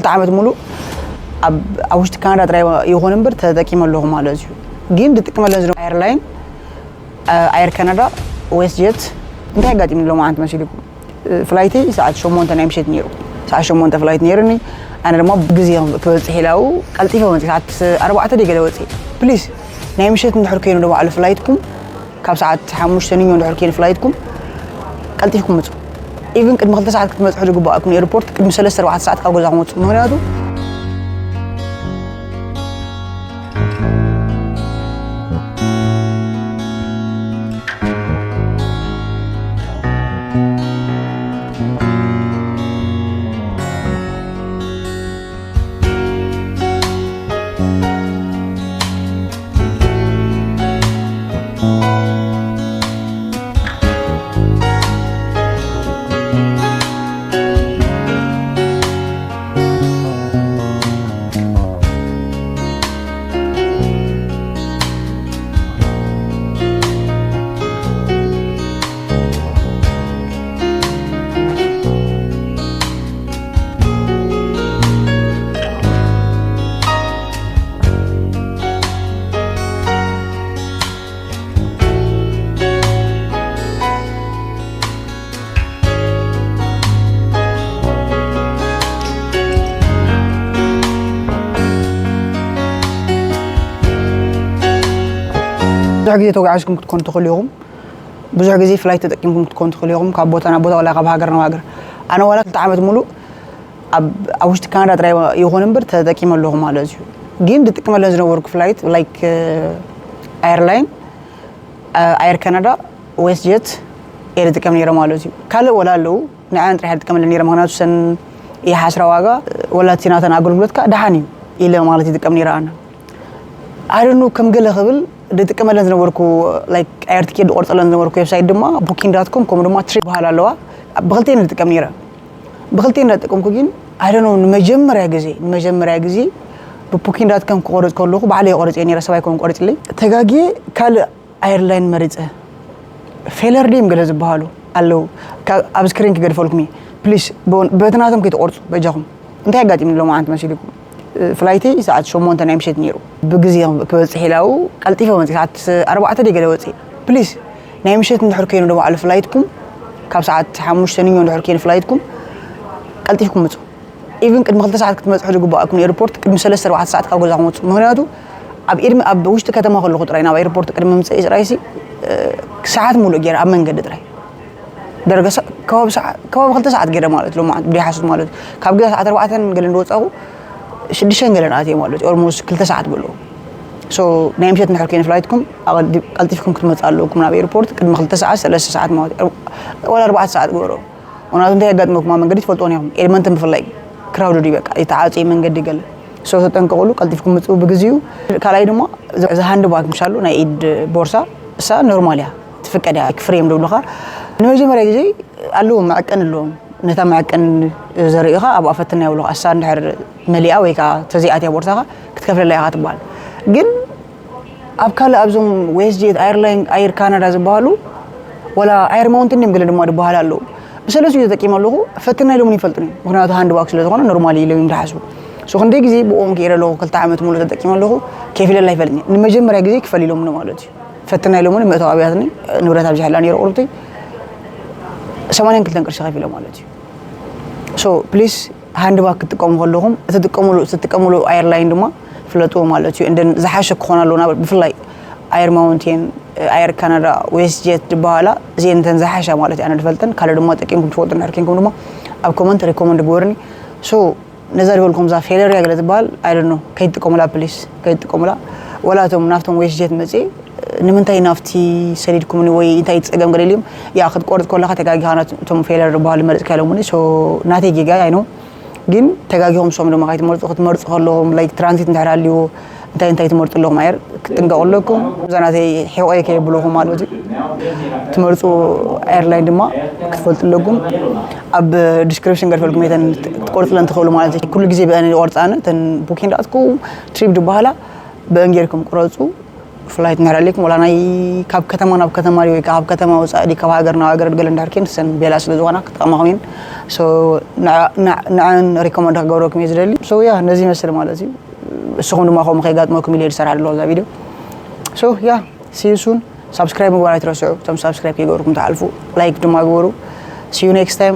ክልተ ዓመት ሙሉእ ኣብ ኣብ ውሽጢ ካናዳ ጥራይ ይኹን እምበር ተጠቂመ ኣለኹ ማለት እዩ። ግን ዝጥቀመለን ዝነበርኩ ኤርላይን፣ ኣየር ካናዳ፣ ዌስት ጀት። እንታይ ኣጋጢሙኒ ሎማዓንቲ መሲልኩም? ፍላይተይ ሰዓት ሸሞንተ ናይ ምሸት ነይሩ። ሰዓት ሸሞንተ ፍላይት ነይሩኒ። ኣነ ድማ ብግዜ ክበፅሕ ኢለ ኣብኡ ቀልጢፈ መፅእ። ሰዓት ኣርባዕተ ደይ ገለ ወፅእ። ፕሊስ፣ ናይ ምሸት እንድሕር ኮይኑ ዶ ባዕሉ ፍላይትኩም፣ ካብ ሰዓት ሓሙሽተ ንዮ እንድሕር ኮይኑ ፍላይትኩም፣ ቀልጢፍኩም ምፁ። ኢቭን ቅድሚ ክልተ ሰዓት ክትመፅሑ ዝግባኣኩም ኤርፖርት ቅድሚ ሰለስተ ኣርባዕተ ሰዓት ካብ ገዛኹም ውፁ። ምኽንያቱ ብዙሕ ግዜ ተጓዒዝኩም ክትኮኑ ትኽእሉ ኢኹም። ብዙሕ ግዜ ፍላይት ተጠቂምኩም ክትኮኑ ትኽእሉ ኢኹም፣ ካብ ቦታ ናብ ቦታ፣ ዋላ ካብ ሃገር ናብ ሃገር። ኣነ ዋላ ክልተ ዓመት ሙሉእ ኣብ ኣብ ውሽጢ ካናዳ ጥራይ ይኹን እምበር ተጠቂመ ኣለኹ ማለት እዩ። ግን ዝጥቀመለን ዝነበርኩ ፍላይት፣ ላይክ፣ ኣየርላይን፣ ኣየር ካናዳ፣ ዌስት ጀት እየ ዝጥቀም ነይረ ማለት እዩ። ካልእ ወላ ኣለዉ፣ ንዐን ጥራሕ ዝጥቀመለን ነይረ፣ ምኽንያቱ ሰን ይሓስራ ዋጋ፣ ወላ እቲ ናተን ኣገልግሎት ከዓ ደሓን እዩ ኢለ ማለት ይጥቀም ነይረ ኣነ። ኣደኑ ከም ገለ ክብል ዝጥቀመለን ዝነበርኩ፣ ላይክ፣ ኣየር ትኬት ዝቆርፀለን ዝነበርኩ ዌብሳይት ድማ ቡኪንግ ዳት ኮም፣ ከምኡ ድማ ትሪፕ በሃል ኣለዋ። ብክልቴን ዝጥቀም ነይረ። ብክልቴን እንዳጠቀምኩ ግን ኣደኑ ንመጀመርያ ግዜ፣ ንመጀመርያ ግዜ ብቡኪንግ ዳት ኮም ክቆርፅ ከለኹ፣ ባዕለይ ቆርፅ ነይረ፣ ሰብኣይ ኮም ቆርፅለይ። ተጋግየ ካልእ ኣየርላይን መሪፀ። ፌለር ድዮም ገለ ዝበሃሉ ኣለዉ። ካብ ኣብ ስክሪን ክገድፈልኩም እየ። ፕሊስ፣ በ-፣ በቲ ናቶም ከይትቆርፁ በጃኹም። እንታይ ኣጋጢሙኒ ሎማዓንቲ መሲልኩም? ፍላይተይ ሰዓት ሸሞንተ ናይ ምሸት ነይሩ። ብግዜ ክበፅሕ ኢለ ኣብኡ ቀልጢፈ መፅእ። ሰዓት ኣርባዕተ ደይ ገለ ወፅእ። ፕሊስ፣ ናይ ምሸት እንድሕር ኮይኑ ዶ ባዕሉ ፍላይትኩም፣ ካብ ሰዓት ሓሙሽተ ንዮ እንድሕር ኮይኑ ፍላይትኩም፣ ቀልጢፍኩም ምፁ። ኢቭን ቅድሚ ክልተ ሰዓት ክትመፅሑ ዝግባኣኩም ኤርፖርት ቅድሚ ሰለስተ ኣርባዕተ ሰዓት ካብ ገዛኹም ውፁ። ምኽንያቱ ኣብ ኢድሚ-፣ ኣብ ውሽጢ ከተማ ከለኹ ጥራይ ናብ ኤርፖርት ቅድሚ ምፅእ ጥራይሲ፣ እ፣ ሰዓት ሙሉእ ገይረ ኣብ መንገዲ ጥራይ። ደረገ ሰ-፣ ከባቢ ሰዓ-፣ ከባቢ ክልተ ሰዓት ገይረ ማለት ሎማዓንቲ ብደይ ሓሶት ማለት እዩ። ካብ ገዛ ሰዓት ኣርባዕተ ገለ እንደወፃኹ ሽዱሽተ ገለ ኣትየ ማለት እዩ። ኦልሞስት ክልተ ሰዓት በልዎ። ሶ ናይ ምሸት እንድሕር ኮይኑ ፍላይትኩም ኣቐዲ-፣ ቀልጢፍኩም ክትመፅእ ኣለኩም ናብ ኤርፖርት ቅድሚ ክልተ ሰዓት፣ ሰለስተ ሰዓት ማለት እዩ። ወላ ኣርባዕተ ሰዓት ግበሮ። ምኽንያቱ እንታይ የጋጥመኩም ኣብ መንገዲ ትፈልጥዎን ኢኹም። ኤድመንተን ብፍላይ ክራውድድ እዩ፣ በቃ፣ የተዓጽየ መንገዲ ገለ። ሶ ተጠንቀቑሉ፣ ቀልጢፍኩም ምጽኡ ብግዜኡ። ካልኣይ ድማ፣ እዚ፣ እዚ ሃንድ ባግ ምሻሉ፣ ናይ ኢድ ቦርሳ፣ እሳ ኖርማል እያ፣ ትፍቀድ እያ፣ ክፍሪ እዮም ዝብሉኻ። ንመጀመርያ ግዜ ኣለዎም፣ መዐቀኒ ኣለዎም። ነታ መዐቀኒ ዘርእኻ ኣብኣ ፈትና ይብሉኻ። እሳ እንድሕር መሊኣ ወይ ከዓ ተዘይኣትያ ቦርሳኻ፣ ክትከፍለላ ኢኻ ትበሃል። ግን ኣብ ካልእ ኣብዞም ዌስት ጄት፣ ኣየርላይን፣ ኣየር ካናዳ ዝበሃሉ፣ ወላ ኣየር ማውንትን ድዮም ገለ ድማ ዝበሃሉ ኣለዉ። ብሰለስቲኡ ተጠቂመ ኣለኹ፣ ፈትና ኢሎምኒ ይፈልጡኒ። ምኽንያቱ ሃንድ ባግ ስለ ዝኾነ ኖርማል ኢሎም እዮም ዝሓስቡ። ሶ ክንደይ ግዜ ብኦም ከይደ ኣለኹ፣ ክልተ ዓመት ሙሉእ ተጠቂመ ኣለኹ፣ ከፊለላ ኣይፈልጥን እየ። ንመጀመርያ ግዜ ክፈል ኢሎምኒ ማለት እዩ። ፈትና ኢሎምኒ፣ መእተዊ ኣብያትኒ፣ ንብረት ኣብዚሐላ ነይረ ቁርብተይ፣ ሰማንያን ክልተን ቅርሺ ከፊለ ማለት እዩ። ሶ ፕሊስ፣ ሃንድ ባግ ክትጥቀሙ ከለኹም፣ እትጥቀሙሉ፣ እትጥቀሙሉ ኣየርላይን ድማ ፍለጥዎ ማለት እዩ። እንደን ዝሓሸ ክኾና ኣለዎ፣ ናብ፣ ብፍላይ ኣየር ማውንቴን፣ ኣየር ካናዳ፣ ዌስት ጄት ዝበሃላ፣ እዚአን እተን ዝሓሻ ማለት እዩ። ኣነ ዝፈልጠን፣ ካልእ ድማ ጠቂምኩም ትፈልጡ እንድሕር ኬንኩም ድማ ኣብ ኮመንት ሪኮመንድ ግበሩኒ። ሶ ነዛ ዝበልኩም እዛ ፌለር እያ ገለ ትበሃል፣ I don't know፣ ከይትጥቀሙላ ፕሊስ፣ ከይትጥቀሙላ። ወላ እቶም ናብቶም ዌስት ጄት መፅእ፣ ንምንታይ ናብቲ ሰዲድኩምኒ ወይ እንታይ ጸገም ገለ ኢልዮም፣ ያ ክትቆርጥ ከለኻ ተጋጊኻ ናት-፣ እቶም ፌለር ዝበሃሉ መረጽካ ኢሎምኒ። ሶ ናተይ ጌጋ፣ I know። ግን ተጋጊኹም ንሶም ድማ ከይትመርጹ፣ ክትመርጹ ከለኹም፣ ላይክ፣ ትራንዚት እንድሕር ሃልይዎ፣ እንታይ እንታይ ትመርጹ ኣለኹም ኣየር ክትጥንቀቑ ኣለኩም። እዛ ናተይ ሒቆ እየ ከየብለኹም ማለት እዩ። ትመርጹ ኤርላይን ድማ ክትፈልጡ ኣለኩም። ኣብ ዲስክሪፕሽን ገድፈልኩም እየ፣ እተን ክትቆርጽለን ትኽእሉ ማለት እዩ። ኩሉ ግዜ ብአን ይቆርጻ ኣነ፣ እተን ቡኪንግ ዳት ኮም፣ ትሪፕ ዝበሃላ ብአን ጌርኩም ቁረጹ። ብፍላይ እንድሕር ኣሊኩም ወላ ናይ ካብ ከተማ ናብ ከተማ ድዩ ወይ ካብ ከተማ ወፃኢ ድዩ ካብ ሃገር ናብ ሃገር ገለ እንድሕር ኬን ሰን ቤላ ስለ ዝኾና ክጠቕማኹም እየን። So ንዐን recommend ክገብረኩም እየ ዝደሊ። So yeah ነዚ ይመስል ማለት እዩ። እስኹም ድማ ከምኡ ከይጋጥመኩም ኢለ ዝሰርሓ ኣለኹ እዛ ቪድዮ። So yeah see you soon። Subscribe ምግባር ኣይትረስዑ። እቶም subscribe ከይገበርኩም ትሓልፉ like ድማ ግበሩ። See you next time።